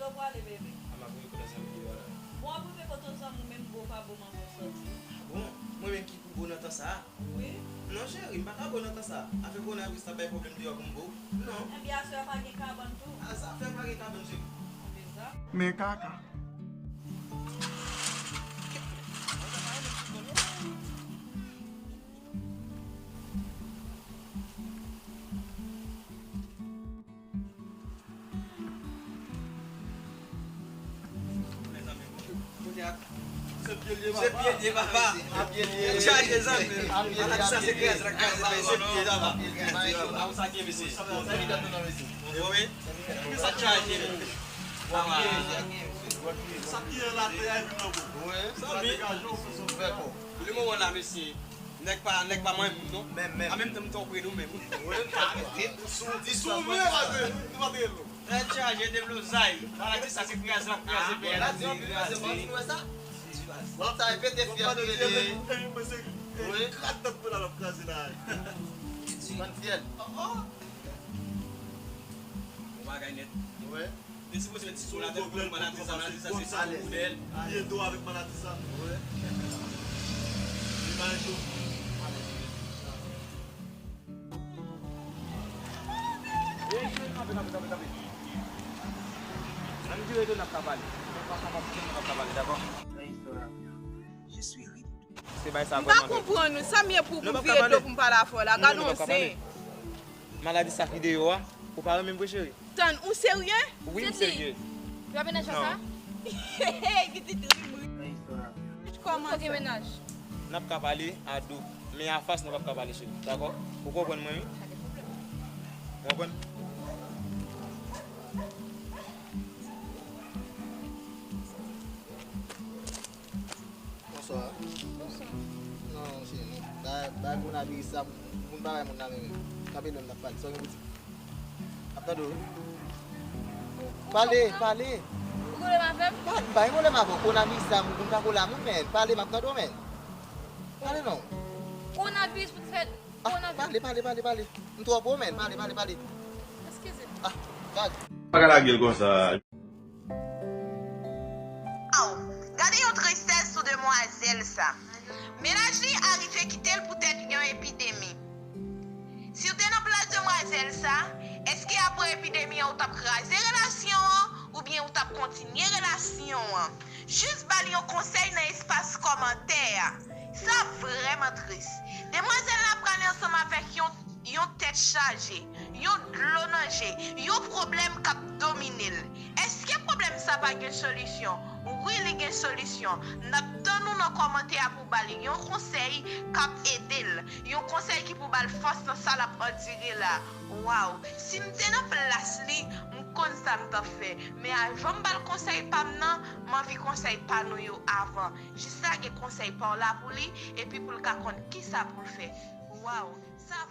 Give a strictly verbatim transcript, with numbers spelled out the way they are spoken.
Ou prale, bebe? A, m ap voye kote zanmi deyò la. Bon, ap rive kote zanmi w menm, bo pa bo manman w sòti. Bon, mwen menm ki pou bo nan tan sa a? Wi. Non, cheri, m pa ka bo nan tan sa a. Afè kowonaviris la bay pwoblèm deyò pou m bo. Non. Ebyen, aswè a pa gen kabann tou? A, sa fè pa gen kabann, cheri. Ebyen, sa. Men kaka. Se pye l ye, papa. Chaje zanmi. Ala sa se krèz la, krèz la, se pye l, papa. A, ou sa gen, mesye. Wi. Sa chaje. Sa pye l atè a, epi nan gou. Zanmi. Li moman la, mesye. Nèg pa, nèg pa manyen moun, non. Menm, menm. An menm tan, m tou pre nou menm. Wi, sou, sou, sou, men, pa de, nou pa de lo. Tèt chaje, deblozay. Maladi sa se kraze l ap kraze peyi a. Maladi, kraze, kraze. Bon, sa repete fyèl li rele. Wi. Krak tèt pou la l ap kraze la. Bann fyèl. Bon bagay nèt. Wi. Li sipoze met ti sou la tèt pou maladi sa, maladi sa se sou modèl. Li ede w avèk maladi sa. Wi. Li pa enche w. Ey, cheri, kanpe, kanpe, kanpe, kanpe. Ann vire do n ap ka pale. N ap ka pale, n ap ka pale, dakò? Se bay sa vrèman bèl. M pa konprann ou. Sa m ye pou m vire do pou m pale avè w la? Gade yon zen. Maladi sa ki deyò a, ou pa renmen m vre, cheri? Tann, ou serye? Wi, m serye. Yo ap mennaj sa? Hey, pitit ri, ri. Kòman sa? Gen mennaj? N ap ka pale a do, men a fas nou p ap ka pale, cheri. Dakò? Ou konprann mwen, wi? Ou konprann? Bonswa. Bonswa. Non, cheri, non. Ba, ba kowonaviris sa, moun pa bay moun nan menm. Kanpe lòm n ap pale. Sa w gen pou di? Ap tande w. Pale, pale. Ou gen pwoblèm avè m? Pa, m pa gen pwoblèm avè w. Kowonaviris sa, moun pa kole a moun, men. Pale, m ap tande w, men. Pale non. Kowonaviris pou t fè, ah, kowonaviris. Pale, pale, pale, pale. M twò pwo, men. Pale, pale, pale. Eskize m. Ah, gad. Pa ka lage l konsa. Waw, gade yon tristès sou demwazèl sa. Mennaj li arive kite l poutèt yon epidemi. Si w te nan plas demwazèl sa, èske apre epidemi an ou t ap kraze relasyon an oubyen ou t ap kontinye relasyon an? Jis ba l yon konsèy nan espas kòmantè a. Sa vrèman tris. Demwazèl la prale ansanm avèk yon yon tèt chaje, yon dlo nan je, yon pwoblèm k ap domine l. Èske pwoblèm sa pa gen solisyon? Wi, li gen solisyon. N ap tann ou nan kòmantè a pou w ba l yon konsèy k ap ede l, yon konsèy ki pou ba l fòs nan sa l ap andire la. Waw, si m te nan plas li, m konn sa m t ap fè. Men avan m ba l konsèy pa m nan, m anvi konsèy pa nou yo avan. Jis lage konsèy pa w la pou li, epi pou l ka konn kisa pou l fè. Waw, sa